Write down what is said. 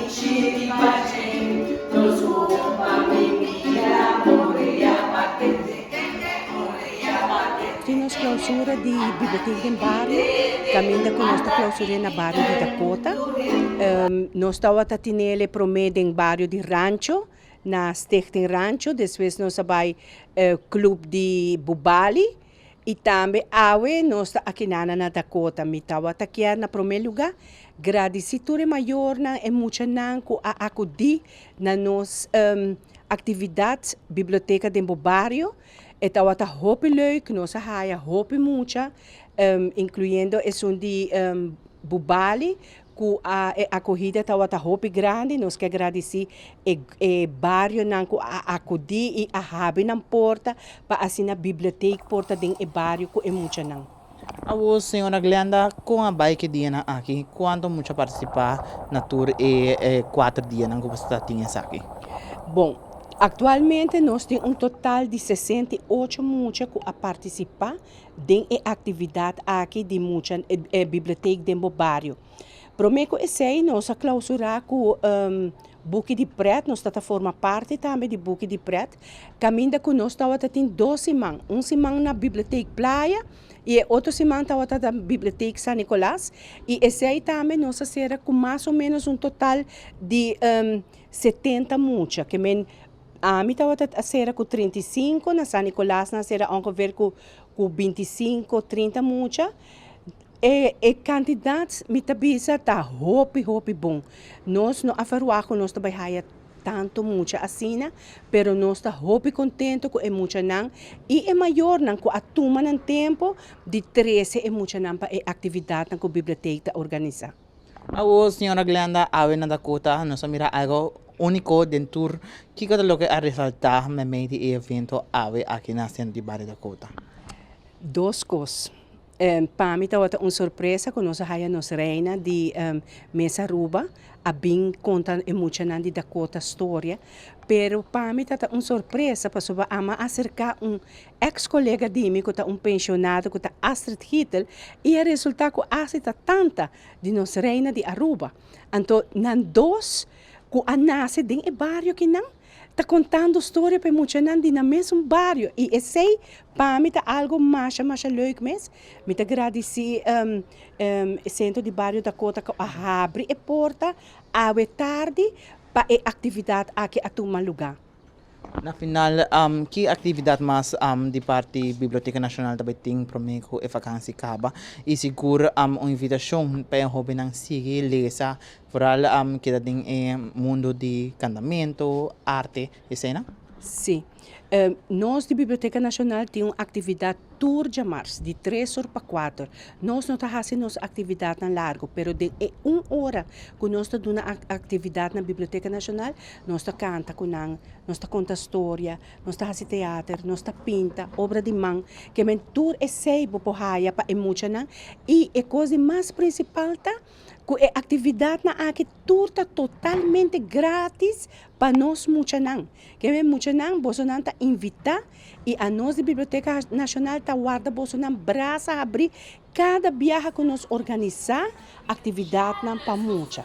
Tin nos clausura di Biblioteca den Bario, caminda cu nos ta clausur'é na bario di Dakota. Nos tawata tinel'e prome den bario di Rancho, na Stichting Rancho, despues nos a bay Club di Bubali y tambe awe nos ta akinana na Dakota. Mi tawata kier na prome luga gradici tur e mayornan, e muchanan cu a acudi na nos actividad Biblioteca den bo Bario. E tawata hopi leuk, nos a haya hopi mucha, incluyendo esun di Bubali cu a e acogida tawata hopi grandi. Nos ke gradici e e barionan cu a acudi y a habri nan porta pa asina biblioteek por ta den e bario cu e muchanan. Awor, señora Glenda, con a bay ki dianan aki? Cuanto mucha participa na tur e e cuater dianan cu boso ta tin esaki? Bon, actualmente nos tin un total di 68 mucha cu a participa den e actividad aki di mucha e biblioteek den bo bario. Prome cu esey nos a clausura cu Buki di Pret, nos ta ta forma parti tambe di Buki di Pret, caminda cu nos tawata tin dos siman, un siman na Biblioteek Playa y e otro siman tawata na Biblioteek San Nicolas y esey tambe nos a cera cu mas o menos un total di 70 mucha, ke men ami tawata a cera cu 35, na San Nicolas nan a cera ongeveer cu 25, 30 mucha. E e kantidat mi ta bisa ta hopi hopi bon. Nos no a ferwagt ku nos ta bai haya tantu mucha asina, pero nos ta hopi kontento ku e muchanan i e mayornan ku a tuma nan tempu di trese e muchanan pa e aktividatnan ku bibliotek ta organisá. Awor, señora Glenda, awe na Dakota nos a mira algo úniko den tur. Kiko ta loke a resaltá meimei di e evento awe aki na Sentro di Bario Dakota? Dos kos. Pa mi tabata un sorpresa cu nos a haya nos reina di Miss Aruba a bin conta e muchanan di Dakota storia, pero pa mi tata un sorpresa pasobra ami a acerca un ex colega di mi cu ta un pensionado cu ta Astrid Gietel y a resulta cu Astrid ta tanta di nos reina di Aruba. Anto nan dos cu a nace den e bario kinan ta contando storia pa e muchanan di nan mesun bario y esey pa mi ta algo masha masha leuk mes. Mi ta gradici e Centro di Bario Dakota cu a habri e porta awe tardi pa e actividad aki a tuma luga. Na final, ki actividad mas di parti Biblioteca Nacional ta bay tin prome cu e vakantie caba? Y sigur un invitacion pa e hobennan sigui lesa Vooral keda den e mundo di kantamento, arte, esena? Sí. Nos di Biblioteca Nacional tin un actividad tur djamars, di tres or pa cuater. Nos no ta haci nos actividadnan largo, pero den e un ora cu nos ta duna actividad na Biblioteca Nacional, nos ta canta cu nan, nos ta conta storia, nos ta haci teater, nos ta pinta, obra di man. Ke men tur esey bo por haya pa e muchanan. Y e cos di mas principal ta Ku e aktividatnan aki tur ta totalmente gratis pa nos muchanan. Ke men muchanan bosonan ta invitá i anos di Biblioteka Nashonal ta warda bosonan brasa habrí kada biaha ku nos organisá aktividatnan pa mucha.